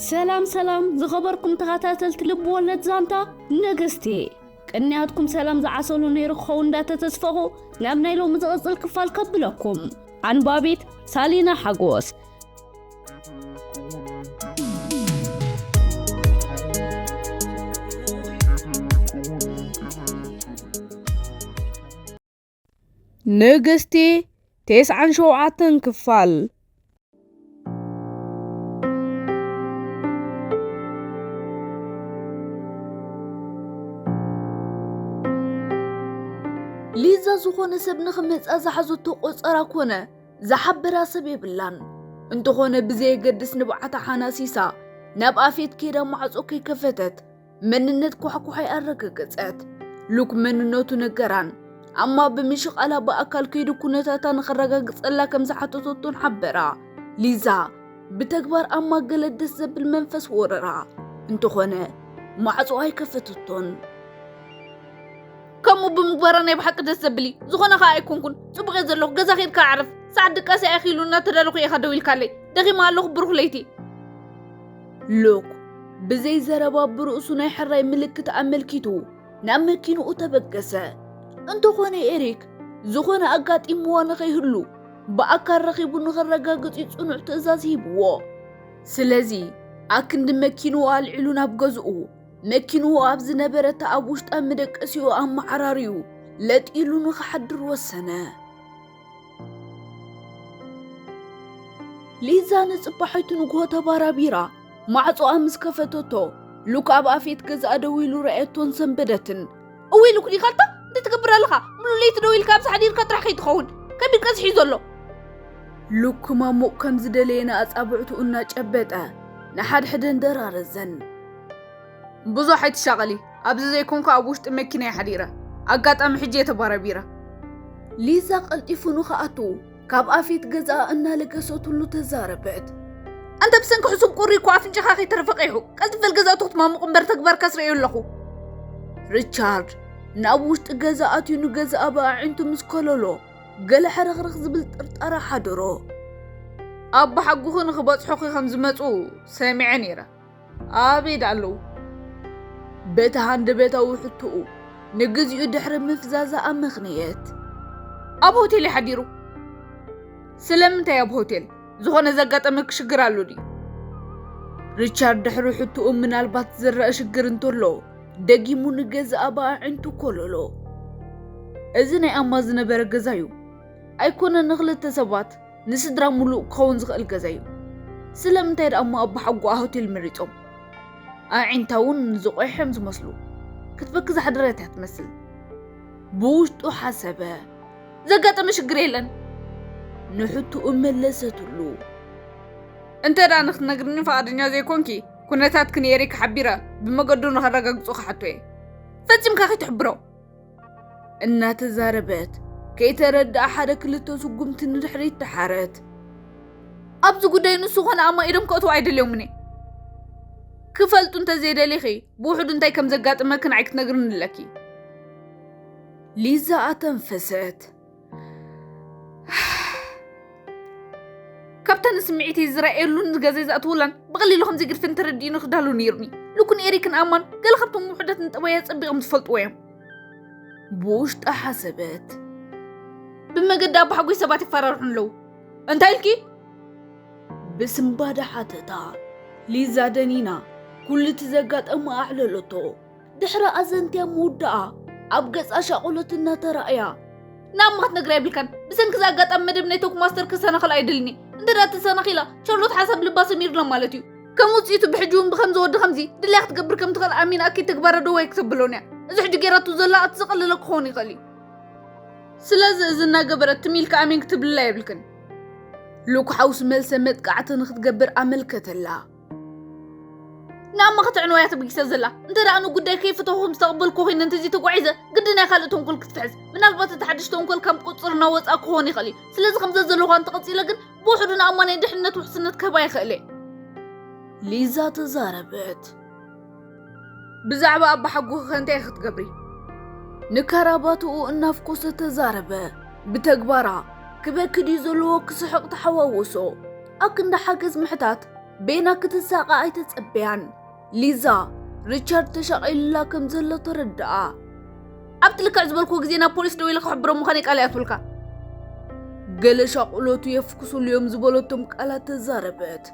ሰላም ሰላም ዝኸበርኩም ተኸታተልቲ ልብ ወለድ ዛንታ ንግስቲ፣ ቅንያትኩም ሰላም ዝዓሰሉ ነይሩ ክኸውን እንዳተተስፈኹ ናብ ናይ ሎሚ ዝቕጽል ክፋል ከብለኩም። ኣንባቢት ሳሊና ሓጎስ። ንግስቲ ተስዓን ሸውዓተን ክፋል። ሊዛ ዝኾነ ሰብ ንኽመጻ ዝሓዘቶ ቆጸራ ኮነ ዝሓበራ ሰብ የብላን። እንተኾነ ብዘየገድስ ንብዓታ ሓናሲሳ ናብ ኣፌት ከይዳ ማዕጾ ከይከፈተት መንነት ኳሕኳሓይ ኣረጋገጸት። ሉክ መንነቱ ነገራን። ኣማ ብምሽቓላ ብኣካል ከይዱ ኩነታታ ንኸረጋግጸላ ከም ዝሓተተቶን ሓበራ። ሊዛ ብተግባር ኣማ ገለ ደስ ዘብል መንፈስ ወረራ። እንተኾነ ማዕጾ ኣይከፈተቶን። ከምኡ ብምግባራ ናይ ብሓቂ ደስ ዘብል እዩ። ዝኾነ ኸኣ ኣይኮንኩን። ጽቡቕ እየ ዘለኹ። ገዛ ኬድካ ኣዕርፍ። ሰዓት ድቃስ ኣኺሉ እናተዳለኹ ኢኻ ደዊልካለይ። ደኺመ ኣለኹ። ብሩኽ ለይቲ። ሉክ ብዘይ ዘረባ ብርእሱ ናይ ሕራይ ምልክት ኣመልኪቱ ናብ መኪንኡ ተበገሰ። እንተኾነ ኤሪክ ዝኾነ ኣጋጢምዋ ንኸይህሉ ብኣካል ረኺቡ ንኸረጋግጽ እዩ ጽኑዕ ትእዛዝ ሂብዎ። ስለዚ ኣክንዲ መኪንኡ ኣልዒሉ ናብ ገዝኡ፣ መኪንኡ ኣብ ዝነበረታ ኣብ ውሽጣ መደቀሲኡ ኣመዓራርዩ ለጥ ኢሉ ንኽሓድር ወሰነ። ሊዛ ንጽባሒቱ ንግሆ ተባራቢራ ማዕጾኣ ምስ ከፈተቶ፣ ሉክ ኣብ ኣፌት ገዛኣ ደው ኢሉ ረኣየቶን ሰንበደትን። እውይ ሉክ ዲኻ ኣንታ? እንታይ ትገብር ኣለኻ? ሙሉእ ለይቲ ደው ኢልካ ኣብዚ ሓዲርካ ጥራሕ ከይትኸውን። ከቢድ ቀዝሒ እዩ ዘሎ። ሉክ ክማሙቕ ከም ዝደለየ ንኣጻብዕቱ እናጨበጠ ንሓድሕደን ደራረዘን። ብዙሕ ኣይትሻቐሊ፣ ኣብዚ ዘይኮንኩ ኣብ ውሽጢ መኪና እየ ሓዲረ። ኣጋጣሚ ሕጂ እየ ተባራቢረ። ሊዛ ቀልጢፉ ንኽኣቱ ካብ ኣፌት ገዛኣ እናለገሰትሉ ተዛረበት። ኣንተ ብሰንኪ ሕሱም ቁሪ እኮ ኣፍንጫኻ ከይተረፈ ቀይሑ። ቀልጥፍ በል ገዛእቱ ክትማሙቕ እምበር ተግባርካስ ርእዮ ኣለኹ። ሪቻርድ ናብ ውሽጢ ገዛ ኣትዩ ንገዛኣ ብኣዒንቱ ምስ ከለሎ ገለ ሕርኽርኽ ዝብል ጥርጣረ ሓደሮ። ኣቦሓጎኺ ንኽበጽሑኺ ከም ዝመጹ ሰሚዐ ነይረ። ኣበይ ደኣ ኣለዉ? በቲ ሃንደበታዊ ሕቶኡ ንግዚኡ ድሕሪ ምፍዛዛ ኣመኽነየት። ኣብ ሆቴል እዩ ሓዲሩ። ስለምንታይ ኣብ ሆቴል? ዝኾነ ዘጋጠመኪ ሽግር ኣሎ ድዩ? ሪቻርድ ድሕሪ ሕቶኡ ምናልባት ዝረኣ ሽግር እንተሎ ደጊሙ ንገዛኣ ብኣዒንቱ ኮለሎ። እዚ ናይ ኣማ ዝነበረ ገዛ እዩ። ኣይኮነን ንኽልተ ሰባት፣ ንስድራ ሙሉእ ክኸውን ዝኽእል ገዛ እዩ። ስለምንታይ ደኣ እሞ ኣቦሓጎኣ ሆቴል መሪጾም? ኣዒንታ እውን ዝቖይሖም ዝመስሉ። ክትበኪ ዝሓደረት እያ ትመስል። ብውሽጡ ሓሰበ። ዘጋጠመ ሽግር የለን። ንሕቶኡ መለሰትሉ። እንተ ደኣ ንኽትነግርኒ ፍቓደኛ ዘይኮንኪ፣ ኩነታትኪ ንኤሪክ ሓቢረ ብመገዱ ንኸረጋግጾ ክሓቶ እየ። ፈጺምካ ከይትሕብሮ። እናተዛረበት ከይተረድኣ ሓደ ክልተ ስጉምቲ ንድሕሪት ደሓረት። ኣብዚ ጉዳይ ንሱ ኾነ ኣማ ኢዶም ከእትዉ ኣይደልዮምን እየ። ክፈልጡ እንተዘይደሊኺ ብውሕዱ እንታይ ከም ዘጋጠመኪ ንዓይ ክትነግርኒ ኣለኪ። ሊዛ ኣተንፈሰት። ካብታ ንስምዒተይ ዝረኣየሉን ገዛይ ዝኣትውላን ብቐሊሉ ከም ዘይግድፈን ተረዲኡኒ ክዳሎ ነይሩኒ። ሉክን ኤሪክን ኣማን ገለ ካብቶም ውሑዳት ንጠባያ ጸቢቖም ዝፈልጥዎ እዮም። ብውሽጣ ሓሰበት። ብመገዲ ኣቦሓጎይ ሰባት ይፈራርሑን ኣለዉ። እንታይ ኢልኪ? ብስንባደ ሓተታ። ሊዛ ደኒና ኩሉ እቲ ዘጋጠመ ኣዕለለቶ። ድሕሪ ኣዘንትያ ምውዳኣ ኣብ ገጻ ሻቕሎት እናተራእያ። ንኣማ ክትነግራ የብልካን። ብሰንኪ እዚ ኣጋጣሚ መደብ ናይ ቶክ ማስተር ክሰናኸል ኣይደልን እየ። እንተ ደኣ ተሰናኺላ፣ ቻርሎት ሓሳብ ልባ ሰሚሩላ ማለት እዩ። ከም ውጽኢቱ ብሕጂ እውን ብኸምዚ ወዲ ከምዚ ድልያ ክትገብር ከም ትኽእል ኣሚና ኣኪድ ተግባራ ደው ኣይክተብሎን እያ። እዚ ሕጂ ጌራቶ ዘላ እቲ ዝቐለለ ክኸውን ይኽእል እዩ። ስለዚ እዚ እናገበረት ትም ኢልካ ኣሜን ክትብልላ የብልክን። ሉክ ሓውስ መልሰ መጥቃዕቲ ንክትገብር ኣመልከተላ። ንኣማ ከተዕንዋ እያ ተበጊሳ ዘላ። እንተ ደኣ ንጉዳይ ከይፈተኹ ከም ዝተቐበልኩ ኮይነ እንተዘይ ተጓዒዘ፣ ግዲ ናይ ካልእ ተንኮል ክትፍሕስ። ምናልባት እቲ ሓድሽ ተንኮል ካብ ቁጽርና ወጻእ ክኾን ይኽእል እዩ። ስለዚ ከምዘ ዘለኹ እንተቐጺለ ግን ብውሕዱ ንኣማ ናይ ድሕነት ውሕስነት ክህባ ይኽእል እየ። ሊዛ ተዛረበት። ብዛዕባ ኣባሓጎኺ ከ እንታይ ኢኺ ክትገብሪ? ንካራባትኡ እናፍኮሰ ተዛረበ። ብተግባራ ክበኪ ድዩ ዘለዎ ክስሕቕ ተሓዋወሶ። ኣክንዲ ሓገዝ ምሕታት ቤና ክትሳቐ ኣይተጸበያን። ሊዛ፣ ሪቻርድ ተሻቒሉላ ከም ዘሎ ተረድኣ። ኣብቲ ልክዕ ዝበልኩዎ ግዜ ናብ ፖሊስ ደዊለ ክሕብሮም ምዃነይ ቃል ይኣትወልካ። ገለ ሻቑሎቱ የፍኩሱሉ እዮም ዝበለቶም ቃላት ተዛረበት።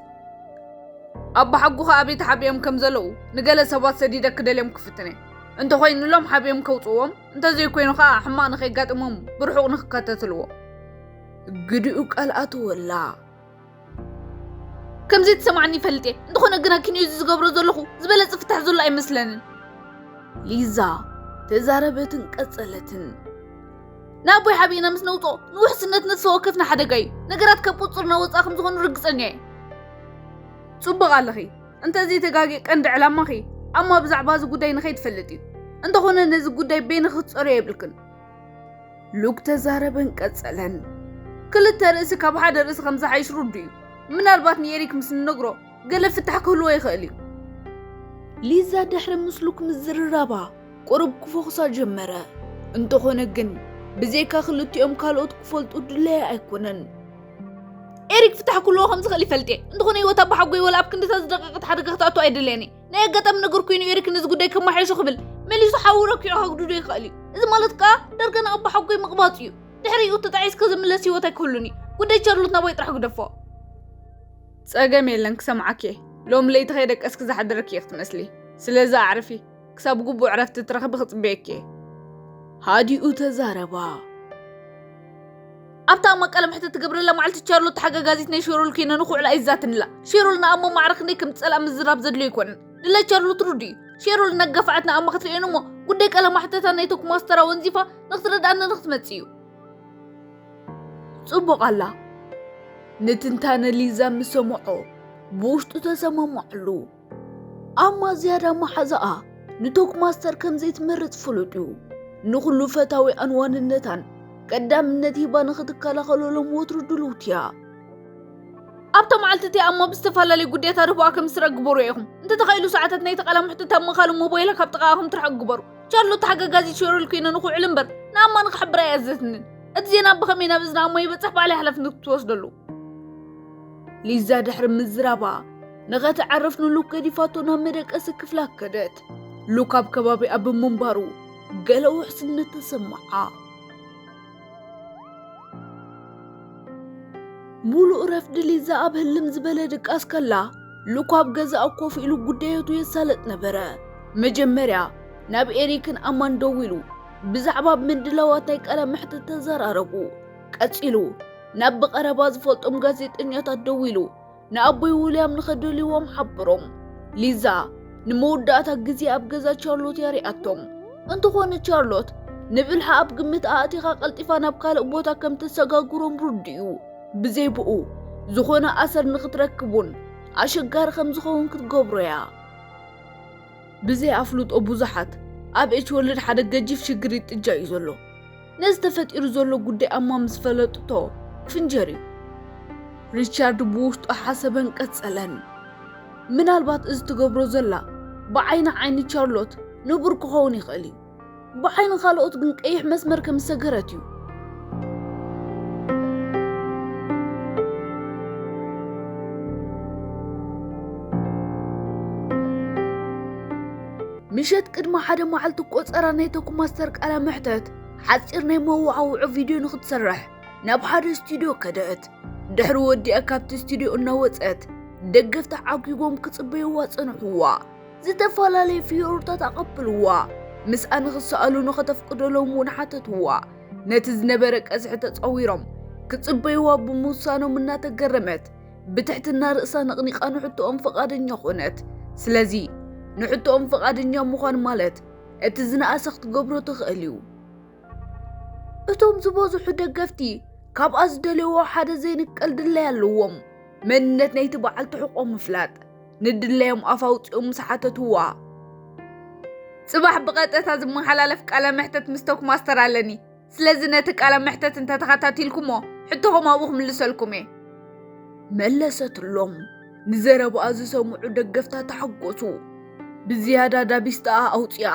ኣባሓጎኻ ኣበይ ተሓቢኦም ከም ዘለዉ ንገለ ሰባት ሰዲደ ክደልዮም ክፍትን እየ። እንተኾይኑሎም ሓቢኦም ከውፅዎም፣ እንተዘይኮይኑ ኸዓ ሕማቕ ንኸይጋጥሞም ብርሑቕ ንክከታተልዎ። ግዲኡ ቃል ኣተወላ። ከምዚ ትሰማዕኒ ይፈልጥ እየ። እንተኾነ ግና ኪንዮ እዚ ዝገብሮ ዘለኹ ዝበለጸ ፍታሕ ዘሎ ኣይመስለንን። ሊዛ ተዛረበትን ቀጸለትን። ንኣቦይ ሓቢእና ምስ ነውፅኦ ንውሕስነት ነፍሲ ወከፍና ሓደጋ እዩ። ነገራት ካብ ቁፅርና ወፃእ ከም ዝኾኑ ርግፀኛ እየ። ጽቡቕ ኣለኺ። እንተዘይተጋግየ ቀንዲ ዕላማኺ ኣማ ብዛዕባ እዚ ጉዳይ ንኸይትፈልጥ እዩ። እንተኾነ ነዚ ጉዳይ በይንኺ ክትጸርዮ የብልክን። ሉክ ተዛረበን ቀጸለን። ክልተ ርእሲ ካብ ሓደ ርእሲ ከም ዝሓይሽ ርዱእ እዩ። ምናልባት ንኤሪክ ምስ ንነግሮ ገለ ፍታሕ ክህልዎ ይኽእል እዩ። ሊዛ ድሕሪ ምስ ሉክ ምዝርራባ ቁሩብ ክፎኽሳ ጀመረ። እንተኾነ ግን ብዘይካ ክልቲኦም ካልኦት ክፈልጡ ድለየ ኣይኮነን። ኤሪክ ፍታሕ ክህልዎ ከም ዝኽእል ይፈልጥ እየ። እንተኾነ ህይወት ኣባሓጎይ ወላ ኣብ ክንድታት ዝደቀቐት ሓደጋ ክትኣቱ ኣይደልየን እየ። ናይ ኣጋጣሚ ነገር ኮይኑ ኤሪክ ነዚ ጉዳይ ከመሓየሾ ክብል መሊሱ ሓዊ ረኪዑ ከግድዶ ይኽእል እዩ። እዚ ማለት ከኣ ዳርጋ ንኣባሓጎይ ምቕባጽ እዩ። ድሕሪኡ ተጣዒስካ ዝምለስ ህይወት ኣይክህሉን እዩ። ጉዳይ ቻርሎት ናባይ ጥራሕ ግደፎ። ጸገም የለን፣ ክሰምዓኪ እየ። ሎሚ ለይቲ ከይደቀስኪ ዝሓደረኪ እየ ክትመስሊ። ስለዚ ኣዕርፊ። ክሳብ ግቡእ ዕረፍቲ ትረኽቢ ክጽበየኪ እየ። ሃዲኡ ተዛረባ። ኣብታ ኣማ ቃለ መሕተት ትገብረላ መዓልቲ ቻርሎት ተሓጋጋዚት ናይ ሼሮል ኮይና ንኽውዕል ኣይዛትንላ። ሼሮል ንኣማ ማዕረ ክንደይ ከም ትጸልኣ ምዝራብ ዘድልዮ ኣይኮነን። ድሌት ቻርሎት ርዱእ እዩ። ሼሮል እናጋፍዓት ንኣማ ክትርእየን እሞ ጉዳይ ቃለ ማሕተታ ናይ ቶክ ማስተር ኣወንዚፋ ንኽትረድኣና ንኽትመጽእ እዩ። ጽቡቕ ኣላ። ንትንታነ ሊዛ ምስ ሰምዖ ብውሽጡ ተሰማማዕሉ። ኣማ ዝያዳ መሓዛኣ ንቶክ ማስተር ከም ዘይትመርጽ ፍሉጥ እዩ። ንኹሉ ፈታዊኣን ዋንነታን ቀዳምነት ሂባ ንኽትከላኸለሎም ወትሩ ድልውቲ እያ። ኣብታ መዓልቲ እቲኣ ኣማ ብዝተፈላለዩ ጉዳያት ኣድህቦኣ ከም ዝስረቅ ግበርዎ ኢኹም። እንተተኻኢሉ ሰዓታት ናይቲ ቃለ መሕትት ኣብ ምኻሉ ሞባይላ ካብ ጥቓኣ ከም ትርሕቕ ግበሩ። ቻርሎት ተሓጋጋዚት ሼሮል ኮይና ንኽውዕል እምበር ንኣማ ንኽሕብራ ኣይኣዘዝንን። እቲ ዜና ብኸመይ ናብ እዝኒ ኣማ ይበጽሕ ባዕለይ ሓላፍነት ክትወስደሉ። ሊዛ ድሕሪ ምዝራባ ንኸትዓርፍ ንሉክ ገዲፋቶ ናብ መደቀሲ ክፍላ ከደት። ሉክ ኣብ ከባቢኣ ብምንባሩ ገለ ውሕስነት ተሰምዓ። ሙሉእ ረፍዲ ሊዛ ኣብ ህልም ዝበለ ድቃስ ከላ ሉክ ኣብ ገዛኣ ኮፍ ኢሉ ጉዳያቱ የሳለጥ ነበረ። መጀመርያ ናብ ኤሪክን ኣማን ደዊሉ ብዛዕባ ምድላዋት ናይ ቃለ መሕትት ተዘራረቡ። ቀጺሉ ናብ ብቐረባ ዝፈልጦም ጋዜጠኛታት ደዊሉ ንኣቦይ ዊልያም ንኸደልይዎም ሓብሮም። ሊዛ ንመወዳእታ ግዜ ኣብ ገዛ ቻርሎት እያ ሪኣቶም። እንተኾነ ቻርሎት ንብልሓ ኣብ ግምት ኣእቲኻ ቀልጢፋ ናብ ካልእ ቦታ ከም ተሰጋግሮም ርዱእ እዩ። ብዘይ ብኡ ዝኾነ ኣሰር ንኽትረክብ እውን ኣሸጋሪ ከም ዝኸውን ክትገብሮ እያ። ብዘይ ኣፍልጦ ብዙሓት ኣብ ኤች ወርልድ ሓደ ገጂፍ ሽግር ይጥጃ እዩ ዘሎ። ነዚ ተፈጢሩ ዘሎ ጉዳይ ኣማ ምስ ፈለጥቶ ክፍንጀር እዩ። ሪቻርድ ብውሽጡ ሓሰበን ቀጸለን። ምናልባት እዚ ትገብሮ ዘላ ብዓይኒ ዓይኒ ቻርሎት ንቡር ክኸውን ይኽእል እዩ። ብዓይኒ ካልኦት ግን ቀይሕ መስመር ከም ዝሰገረት እዩ። ምሸት ቅድሚ ሓደ መዓልቲ ቆጸራ ናይ ቶክ ማስተር ቃለ መሕተት ሓጺር ናይ መወዓውዒ ቪድዮ ንኽትሰርሕ ናብ ሓደ ስቱድዮ ከደት። ድሕሪ ወዲኣ ካብቲ ስቱድዮ እናወጸት ደገፍታ ዓጊቦም ክጽበይዋ ጸንሕዋ። ዝተፈላለየ ፍዮርታት ኣቐብልዋ። ምስኣ ንኽሰኣሉ ንኸተፍቅደሎም እውን ሓተትዋ። ነቲ ዝነበረ ቀዝሒ ተጸዊሮም ክጽበይዋ ብምውሳኖም እናተገረመት ብትሕትና ርእሳ ነቕኒቓ ንሕቶኦም ፍቓደኛ ኾነት። ስለዚ ንሕቶኦም ፍቓደኛ ምዃን ማለት እቲ ዝነኣሰ ክትገብሮ ትኽእል እዩ። እቶም ዝበዝሑ ደገፍቲ ካብኣ ዝደልይዎ ሓደ ዘይንቀል ድላይ ኣለዎም። መንነት ናይቲ በዓል ትሕቆ ምፍላጥ። ንድለዮም ኣፍ ኣውጺኦም ምስ ሓተትዋ። ጽባሕ ብቐጥታ ዝመሓላለፍ ቃለ መሕተት ምስ ቶክ ማስተር ኣለኒ። ስለዚ ነቲ ቃለ መሕተት እንተተኸታቲልኩሞ ሕቶኹም ኣብኡ ክምልሰልኩም እየ። መለሰትሎም። ንዘረባኣ ዝሰምዑ ደገፍታ ተሓጎሱ። ብዝያዳ ዳቢስታኣ ኣውጺኣ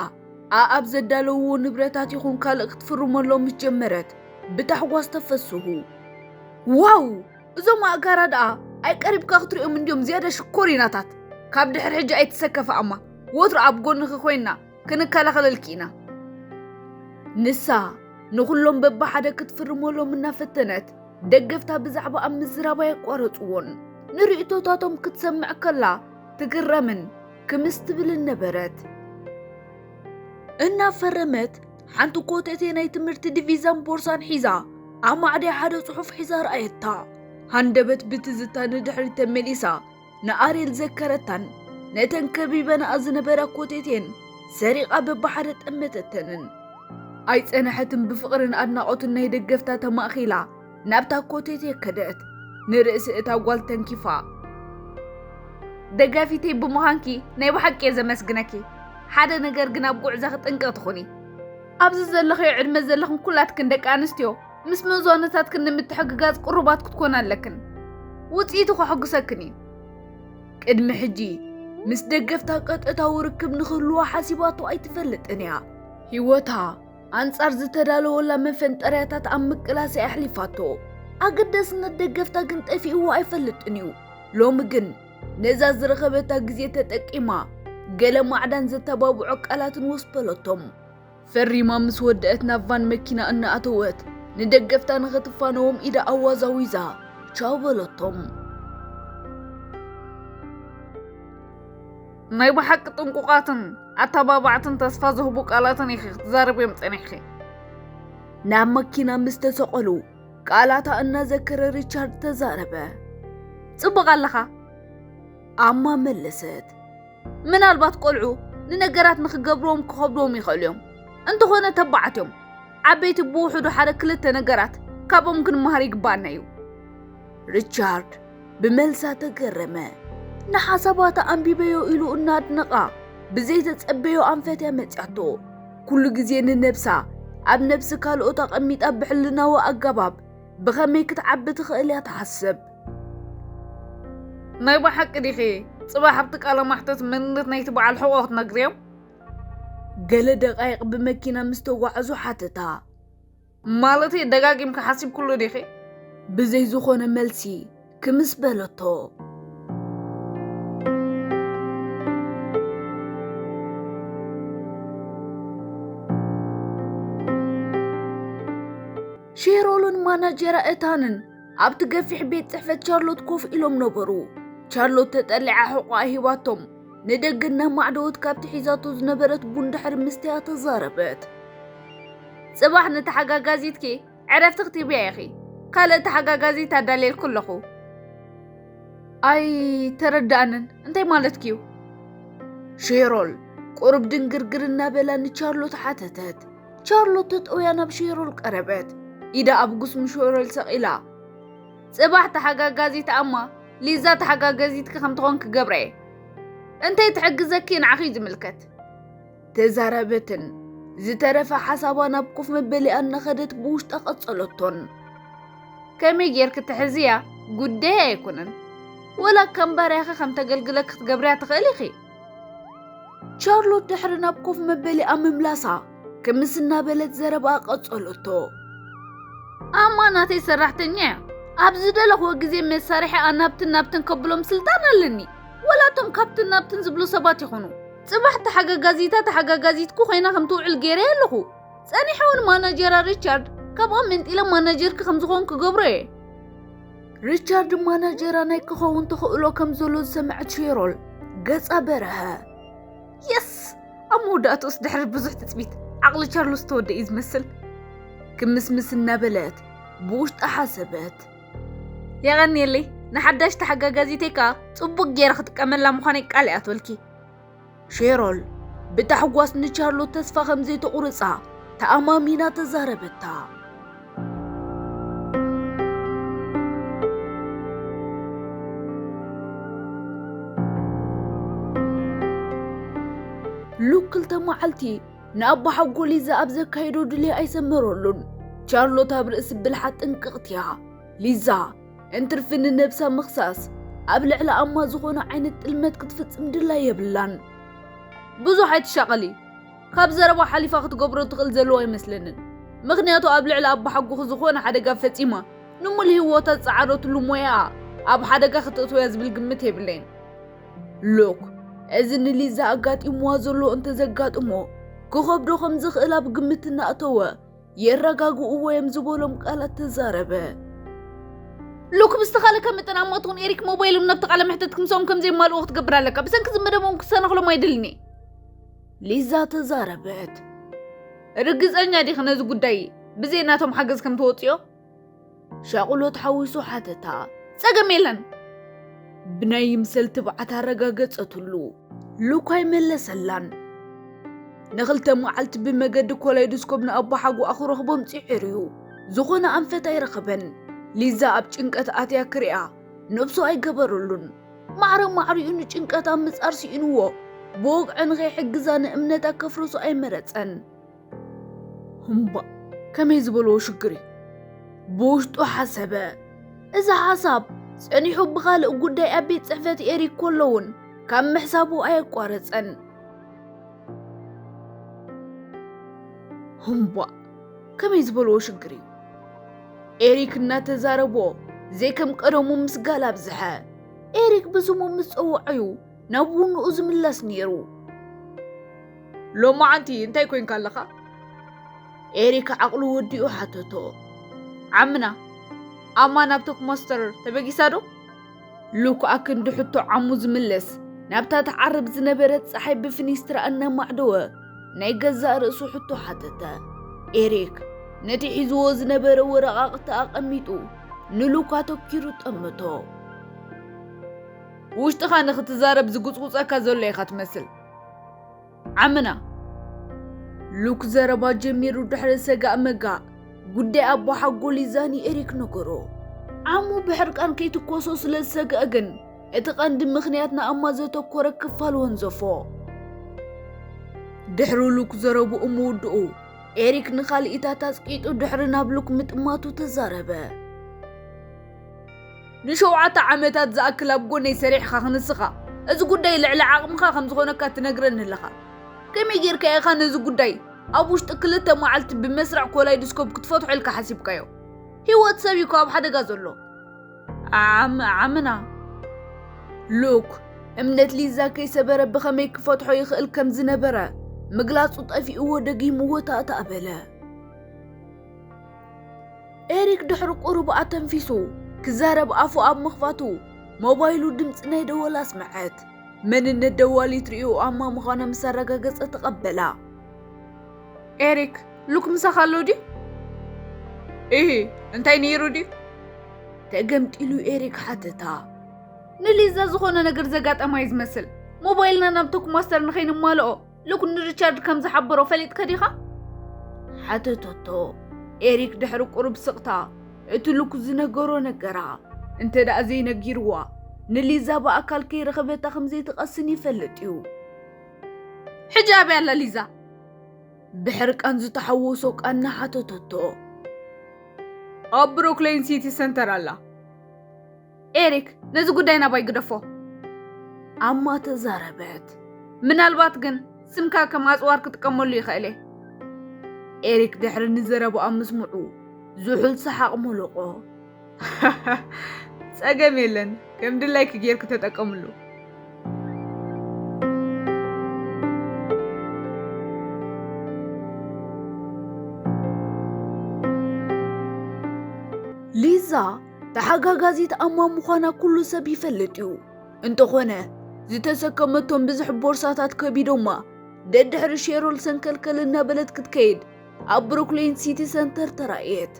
ኣኣብ ዘዳለውዎ ንብረታት ይኹን ካልእ ክትፍርመሎም ምስ ጀመረት ብታሕጓስ ተፈስሁ። ዋው! እዞም ኣእጋራ ደኣ ኣይቀሪብካ ክትሪኦም እንድዮም ዝያዳ ሽኮሪናታት። ካብ ድሕሪ ሕጂ ኣይትሰከፋ ኣማ፣ ወትሩ ኣብ ጎንኺ ኮይና ክንከላኸለልኪ ኢና። ንሳ ንኹሎም በብሓደ ክትፍርመሎም እናፈተነት፣ ደገፍታ ብዛዕባ ኣብ ምዝራብ ኣየቋረጽዎን። ንርእይቶታቶም ክትሰምዕ ከላ ትግረምን ክምስ ትብልን ነበረት። እናፈረመት ሓንቲ ኮተቴ ናይ ትምህርቲ ዲቪዛን ቦርሳን ሒዛ ኣብ ማዕድያ ሓደ ጽሑፍ ሒዛ ረኣየታ። ሃንደበት ብትዝታ ንድሕሪት ተመሊሳ ንኣሬል ዘከረታን ነተን ከቢበንኣ ዝነበራ ኮቴቴን ሰሪቓ በብሓደ ጠመተተንን። ኣይጸንሐትን ብፍቕርን ኣድናቖትን ናይ ደገፍታ ተማእኺላ ናብታ ኮቴቴ ከደት። ንርእሲ እታ ጓል ተንኪፋ። ደጋፊተይ ብምዃንኪ ናይ ብሓቂ እየ ዘመስግነኪ። ሓደ ነገር ግን ኣብ ጉዕዞኺ ጥንቅቕ ትኹኒ። ኣብዚ ዘለኽዮ ዕድመ ዘለኽን ኩላትክን ደቂ ኣንስትዮ ምስ መዝዋነታትክን ንምትሕግጋዝ ቅሩባት ክትኮና ኣለክን። ውጽኢቱ ከሐጉሰክን እዩ። ቅድሚ ሕጂ ምስ ደገፍታ ቀጥታዊ ርክብ ንኽህልዋ ሓሲባቶ ኣይትፈልጥን እያ። ህይወታ ኣንጻር ዝተዳለወላ መፈንጠርያታት ኣብ ምቅላስ እያ ኣሕሊፋቶ። ኣገዳስነት ደገፍታ ግን ጠፊእዋ ኣይፈልጥን እዩ። ሎሚ ግን ነዛ ዝረኸበታ ግዜ ተጠቂማ ገለ ማዕዳን ዘተባብዖ ቃላትን ወስ በለቶም። ፈሪማ ምስ ወደአት ናብ ቫን መኪና እናኣተወት ንደገፍታ ንኽትፋነዎም ኢዳ ኣዋዛዊዛ ቻው በለቶም። ናይ ብሓቂ ጥንቁቓትን ኣተባባዕትን ተስፋ ዝህቡ ቃላትን ኢኺ ክትዛረብዮም ጸኒሕኺ። ናብ መኪና ምስ ተሰቐሉ ቃላታ እናዘከረ ሪቻርድ ተዛረበ። ጽቡቕ ኣለኻ፣ ኣማ መለሰት። ምናልባት ቆልዑ ንነገራት ንኽገብርዎም ክኸብድዎም ይኽእሉ እዮም። እንተኾነ ተባዓት እዮም። ዓበይቲ ብውሕዱ ሓደ ክልተ ነገራት ካብኦም ክንመሃር ይግባኣና እዩ። ሪቻርድ ብመልሳ ተገረመ። ንሓሳባታ ኣንቢበዮ ኢሉ እናኣድነቓ ብዘይተጸበዮ ኣንፈት እያ መጺኣቶ። ኩሉ ግዜ ንነብሳ ኣብ ነብሲ ካልኦት ኣቐሚጣ ብሕልናዊ ኣገባብ ብኸመይ ክትዓቢ ትኽእል እያ ትሓስብ። ናይ ብሓቂ ዲኺ ጽባሕ ኣብቲ ቃለ ማሕተት መንነት ናይቲ በዓል ሕቖ ክትነግርዮም? ገለ ደቓይቕ ብመኪና ምስ ተጓዕዙ ሓተታ። ማለተይ ደጋጊምካ ሓሲብኩሉ ዲኺ? ብዘይ ዝኾነ መልሲ ክምስ በለቶ። ሼሮልን ማናጀራ እታንን ኣብቲ ገፊሕ ቤት ጽሕፈት ቻርሎት ኮፍ ኢሎም ነበሩ። ቻርሎት ተጠሊዓ ሕቖኣ ሂባቶም ንደገ እናማዕደወት ካብቲ ሒዛቶ ዝነበረት ቡን ድሕሪ ምስትያ ተዛረበት። ጽባሕ ንተሓጋጋዚትኪ ዕረፍቲ ክትህብያ ኢኺ። ካልእ ተሓጋጋዚት ኣዳልየልኩ ኣለኹ። ኣይተረድኣንን። እንታይ ማለትኪ እዩ? ሼሮል ቁሩብ ድንግርግር እናበላ ንቻርሎት ሓተተት። ቻርሎት ተጠውያ ናብ ሼሮል ቀረበት። ኢዳ ኣብ ጉስሚ ሼሮል ሰቒላ። ጽባሕ ተሓጋጋዚት ኣማ ሊዛ ተሓጋጋዚትኪ ከም ትኾን ክገብራ እየ። እንታይ ትሕግዘኪ ንዓኺ እዩ ዝምልከት። ተዛረበትን ዝተረፈ ሓሳባ ናብ ኮፍ መበሊኣ እናኸደት ብውሽጣ ቀጸለቶን። ከመይ ጌርኪ ትሕዝያ ጉዳይ ኣይኮነን። ወላ ከም ባርያኺ ከም ተገልግለኪ ክትገብርያ ትኽእሊ ኢኺ። ቻርሎት ድሕሪ ናብ ኮፍ መበሊኣ ምምላሳ ክምስ እናበለት ዘረባኣ ቀጸለቶ። ኣማ ናተይ ሰራሕተኛ እያ። ኣብ ዝደለኽዎ ግዜ መሳርሒኣ ናብትን ናብትን ከብሎም ስልጣን ኣለኒ። ወላ እቶም ካብትን ናብትን ዝብሉ ሰባት ይኹኑ። ጽባሕ ተሓጋጋዚታ ተሓጋጋዚትኩ ኮይና ከም ትውዕል ገይረያ ኣለኹ። ጸኒሐ እውን ማናጀራ ሪቻርድ ካብኦም መንጢለ ማናጀርኪ ከም ዝኾን ክገብሮ እየ። ሪቻርድ ማናጀራ ናይ ክኸውን ተኽእሎ ከም ዘሎ ዝሰምዐት ሼሮል ገጻ በርሀ። የስ! ኣብ መወዳእትኡስ ድሕሪ ብዙሕ ትጽቢት ዓቕሊ ቻርሎስ ዝተወደ እዩ ዝመስል። ክምስምስ እናበለት ብውሽጣ ሓሰበት። የቐንየለይ፣ ንሓዳሽ ተሓጋጋዚተይ ከኣ ጽቡቕ ገይረ ክጥቀመላ ምዃነይ ቃል እየ ኣትወልኪ። ሼሮል ብታሕጓስ ንቻርሎት ተስፋ ከም ዘይተቑርጻ ተኣማሚና ተዛረበታ። ሉክ ክልተ መዓልቲ ንኣቦሓጎ ሊዛ ኣብ ዘካየዶ ድልያ ኣይሰመረሉን። ቻርሎት ኣብ ርእሲ ብልሓ ጥንቅቕቲ እያ። ሊዛ እንትርፊ ንነብሳ ምኽሳስ ኣብ ልዕሊ ኣማ ዝኾነ ዓይነት ጥልመት ክትፍጽም ድላይ የብላን። ብዙሕ ኣይትሻቐሊ። ካብ ዘረባ ሓሊፋ ክትገብሮ ትኽእል ዘለዋ ኣይመስለንን። ምኽንያቱ ኣብ ልዕሊ ኣቦሓጎኺ ዝኾነ ሓደጋ ፈጺማ ንሙሉ ህይወታ ዝጸዓረትሉ ሞያኣ ኣብ ሓደጋ ክተእትወያ ዝብል ግምት የብለይን። ሉክ፣ እዚ ንሊዛ ኣጋጢምዋ ዘሎ እንተዘጋጥሞ፣ ክኸብዶ ከም ዝኽእል ኣብ ግምት እናእተወ፣ የረጋግእዎ እዮም ዝበሎም ቃላት ተዛረበ። ሉክ፣ ብዝተኻለካ መጠን ኣማትኹን ኤሪክ ሞባይሎም ናብቲ ቃለ መሕተት ክምስኦም ከም ዘየማልእዎ ክትገብር ኣለካ። ብሰንኪ ዝመደቦም ክሰናኽሎም ኣይደልን እየ። ሊዛ ተዛረበት። ርግጸኛ ዲኺ ነዚ ጉዳይ ብዘይ ናቶም ሓገዝ ከም ትወጽዮ? ሻቕሎት ሓዊሱ ሓተታ። ጸገም የለን። ብናይ ይምሰል ትብዓት ኣረጋገጸትሉ። ሉክ ኣይመለሰላን። ንኽልተ መዓልቲ ብመገዲ ኮላይዶስኮፕ ንኣቦሓጎኣ ክረኽቦም ጽዒሩ እዩ። ዝኾነ ኣንፈት ኣይረኸበን። ሊዛ ኣብ ጭንቀት ኣትያ ክሪኣ ነብሱ ኣይገበረሉን። ማዕረ ማዕሪኡ ንጭንቀት ኣብ ምጻር ስኢንዎ፣ ብወግዒ ንኸይሕግዛ ንእምነታ ከፍርሶ ኣይመረጸን። እምባእ፣ ከመይ ዝበልዎ ሽግር እዩ? ብውሽጡ ሓሰበ። እዚ ሓሳብ ጸኒሑ ብኻልእ ጉዳይ ኣብ ቤት ጽሕፈት ኤሪክ ከሎ እውን ካብ ምሕሳቡ ኣየቋረጸን። እምባእ፣ ከመይ ዝበልዎ ሽግር እዩ? ኤሪክ እናተዛረቦ ዘይከም ቀደሙ ምስጋል ኣብዝሐ። ኤሪክ ብስሙ ምስ ጸውዖ እዩ ናብ ውንኡ ዝምለስ ነይሩ። ሎማዓንቲ እንታይ ኮይንካ ኣለኻ? ኤሪክ ዓቕሉ ወዲኡ ሓተቶ። ዓምና፣ ኣማ ናብ ቶክማስተር ተበጊሳ ዶ? ሉክ ኣክንዲ ሕቶ ዓሙ ዝምልስ፣ ናብታ ትዓርብ ዝነበረት ጸሓይ ብፍኒስትራ እናማዕደወ ናይ ገዛእ ርእሱ ሕቶ ሓተተ። ኤሪክ ነቲ ሒዝዎ ዝነበረ ወረቓቕቲ ኣቐሚጡ ንሉክ ኣተኪሩ ጠመቶ። ውሽጥኻ ንኽትዛረብ ዝጉጽጉጸካ ዘሎ ኢኻ ትመስል። ዓምና። ሉክ ዘረባ ጀሚሩ ድሕሪ ሰጋእ መጋእ ጉዳይ ኣቦሓጎ ሊዛ ንኤሪክ ነገሮ። ዓሙ ብሕርቃን ከይትኮሶ ስለ ዝሰግአ ግን እቲ ቀንዲ ምኽንያት ንኣማ ዘተኮረ ክፋል ወንዘፎ። ድሕሪ ሉክ ዘረብኡ ምውድኡ ኤሪክ ንኻልኢታት ኣጽቂጡ ድሕሪ ናብ ሉክ ምጥማቱ ተዛረበ። ንሸውዓተ ዓመታት ዝኣክል ኣብ ጎነይ ሰሪሕኻ ክንስኻ፣ እዚ ጉዳይ ልዕሊ ዓቕምኻ ከም ዝኾነካ ትነግረኒ ኣለኻ። ከመይ ጌርካ ኢኻ ነዚ ጉዳይ ኣብ ውሽጢ ክልተ መዓልቲ ብመስርዕ ኮላይዶስኮፕ ክትፈትሖ ኢልካ ሓሲብካዮ? ህይወት ሰብ እዩ እኮ ኣብ ሓደጋ ዘሎ። ዓም-፣ ዓምና። ሉክ፣ እምነት ሊዛ ከይሰበረ ብኸመይ ክፈትሖ ይኽእል ከም ዝነበረ ምግላጹ ጠፊእዎ ደጊምዎ ታእታእ በለ። ኤሪክ ድሕሪ ቁሩብ ኣተንፊሱ ክዛረብ ኣፉ ኣብ ምኽፋቱ ሞባይሉ ድምጺ ናይ ደወል ኣስምዐት። መንነት ደዋሊት ርእዩ ኣማ ምዃና ምስ ኣረጋገጸ ተቐበላ። ኤሪክ፣ ሉክ ምሳኻ ኣሎ ድዩ? ኢሂ፣ እንታይ ነይሩ ድዩ? ተገምጢሉ ኤሪክ ሓተታ። ንሊዛ ዝኾነ ነገር ዘጋጠማ እዩ ዝመስል። ሞባይልና ናብ ቶክማስተር ንኸይንማልኦ ሉክ ንሪቻርድ ከም ዝሓበሮ ፈሊጥካ ዲኻ? ሓተተቶ። ኤሪክ ድሕሪ ቁሩብ ስቕታ እቲ ሉክ ዝነገሮ ነገራ። እንተ ደኣ ዘይነጊርዋ፣ ንሊዛ ብኣካል ከይረኸበታ ከም ዘይትቐስን ይፈልጥ እዩ። ሕጂ ኣበይ ኣላ ሊዛ? ብሕርቃን ዝተሓወሶ ቃና ሓተተቶ። ኣብ ብሩክሊን ሲቲ ሰንተር ኣላ። ኤሪክ፣ ነዚ ጉዳይ ናባይ ግደፎ። ኣማ ተዛረበት። ምናልባት ግን ስምካ ከም ኣጽዋር ክጥቀመሉ ይኽእል እየ። ኤሪክ ድሕሪ ንዘረባኣ ምስምዑ ዝሑል ሰሓቕ መለቖ። ጸገም የለን፣ ከም ድላይኪ ጌርኪ ተጠቀምሉ። ሊዛ ተሓጋጋዚት ኣማ ምዃና ኩሉ ሰብ ይፈልጥ እዩ። እንተኾነ፣ ዝተሰከመቶም ብዙሕ ቦርሳታት ከቢዶማ፣ ደድሕሪ ሼሮል ሰንከልከል እናበለት ክትከይድ ኣብ ብሩክሊን ሲቲ ሰንተር ተራእየት።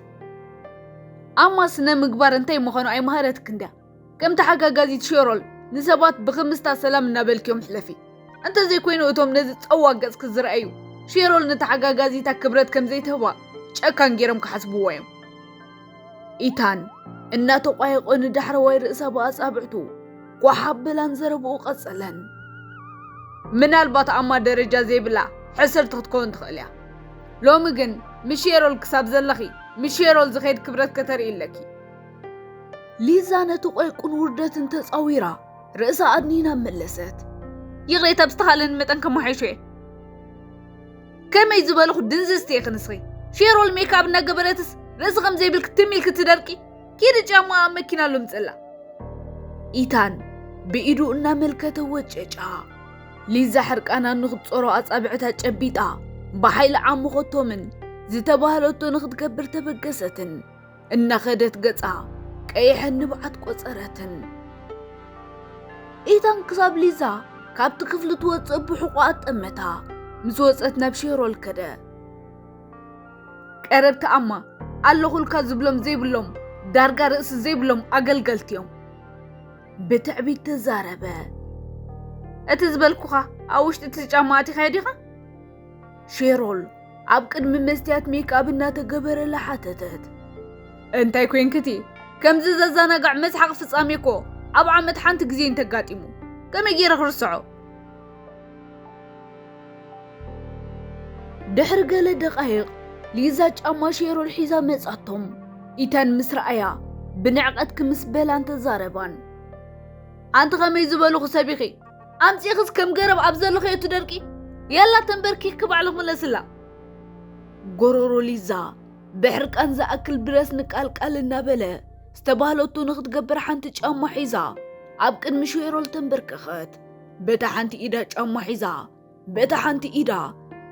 ኣማ ስነ ምግባር እንታይ ምዃኑ ኣይመሃረትክን ድያ? ከም ተሓጋጋዚት ሼሮል ንሰባት ብኽምስታ ሰላም እናበልክዮም ሕለፊ። እንተዘይኮይኑ እቶም ነዚ ጸዋ ገጽኪ ዝረኣዩ፣ ሼሮል ንተሓጋጋዚታ ክብረት ከም ዘይትህባ ጨካን ገይሮም ክሓስብዋ እዮም። ኢታን እናተቋየቖ ንዳሕረዋይ ርእሳ ብኣጻብዕቱ ኳሕ ኣበላን ዘረብኡ ቀጸለን። ምናልባት ኣማ ደረጃ ዘይብላ ሕስርቲ ክትከውን ትኽእል እያ። ሎሚ ግን ምስ ሼሮል ክሳብ ዘለኺ፣ ምስ ሼሮል ዝኸይድ ክብረት ከተርኢ ኣለኪ። ሊዛ ነቲ ቆይቁን ውርደትን ተጻዊራ ርእሳ ኣድኒና መለሰት። ይቕሬታ ብዝተኻእለኒ መጠን ከመሓይሾ እየ። ከመይ ዝበልኹ ድንዝዝቲ ኢኺ ንስኺ? ሼሮል ሜክኣፕ እናገበረትስ ርእሲ ከም ዘይብልኪ ትም ኢልኪ ትደርቂ? ኪዲ ጫማ ኣብ መኪና ኣሎ ምጽላ። ኢታን ብኢዱ እናመልከተ ወጨጫ። ሊዛ ሕርቃና ንኽትጾሮ ኣጻብዕታ ጨቢጣ ብሓይሊ ዓሙኸቶምን ዝተባህለቶ ንኽትገብር ተበገሰትን። እናኸደት ገጻ ቀይሐን ንብዓት ቆጸረትን። ኢታን ክሳብ ሊዛ ካብቲ ክፍሊ ትወጽእ ብሕቑኣ ጠመታ። ምስ ወጸት ናብ ሼሮል ከደ። ቀረብቲ ኣማ ኣለኹልካ ዝብሎም ዘይብሎም ዳርጋ ርእሲ ዘይብሎም ኣገልገልቲ እዮም። ብትዕቢት ተዛረበ። እቲ ዝበልኩኻ ኣብ ውሽጢ እቲ ጫማ ኣቲኻዮ ዲኻ? ሼሮል ኣብ ቅድሚ መስትያት ሜክኣብ እናተገበረላ ሓተተት። እንታይ ኮይንክቲ? ከምዚ ዘዘናጋዕ መስሓቕ ፍጻሜ እኮ ኣብ ዓመት ሓንቲ ግዜ እንተጋጢሙ ከመይ ገይረ ክርስዖ? ድሕሪ ገለ ደቓይቕ ሊዛ ጫማ ሼሮል ሒዛ መጻቶም። ኢታን ምስ ረኣያ ብንዕቐት ክምስ በላን ተዛረባን። ኣንቲ ከመይ ዝበልኹ ሰብ ኢኺ? ኣምጺእኽስ ከም ገረብ ኣብ ዘለኽዮ ትደርቂ? ያላ ተንበርኪኽኪ ባዕልኽ ምለስላ። ጎሮሮ ሊዛ ብሕርቃን ዝኣክል ብረስ ንቃልቃል እናበለ ዝተባህለቶ ንኽትገብር ሓንቲ ጫማ ሒዛ ኣብ ቅድሚ ሼሮል ተንበርከኸት። በታ ሓንቲ ኢዳ ጫማ ሒዛ በታ ሓንቲ ኢዳ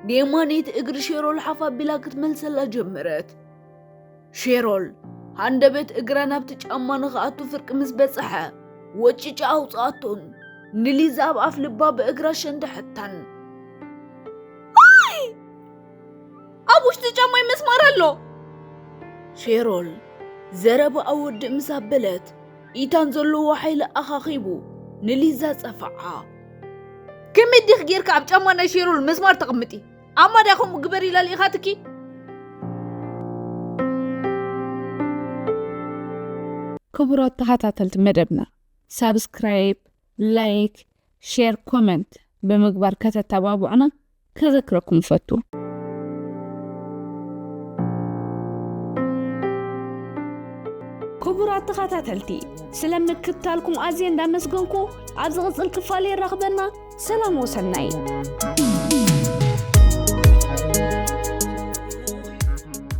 ንየማነይቲ እግሪ ሼሮል ሓፍ ኣቢላ ክትመልሰላ ጀመረት። ሼሮል ሃንደበት እግራ ናብቲ ጫማ ንኽኣቱ ፍርቂ ምስ በጽሐ ወጭጫ ኣውጽኣቶን ንሊዛ ኣብ ኣፍ ልባ ብእግራ ሸንደሐታን። ኣይ! ኣብ ውሽጢ ጫማይ መስማር ኣሎ። ሼሮል ዘረባኣ ወድእ ምስ ኣበለት ኢታን ዘለዎ ሓይሊ ኣኻኺቡ ንሊዛ ጸፈዓ። ከመይ ዲኽ ጌርካ ኣብ ጫማ ናይ ሼሮል መስማር ተቐምጢ? ኣማ ድያ ከምኡ ግበር ኢላ ልኢኻትኪ? ክቡራት ተኸታተልቲ መደብና ሳብስክራይብ፣ ላይክ፣ ሼር፣ ኮመንት ብምግባር ከተተባብዑና ከዘክረኩም እፈቱ። ክቡራት ተኸታተልቲ ስለ ምክትታልኩም ኣዝየ እንዳመስገንኩ ኣብ ዝቕጽል ክፋል የራኽበና። ሰላም ወሰናይ።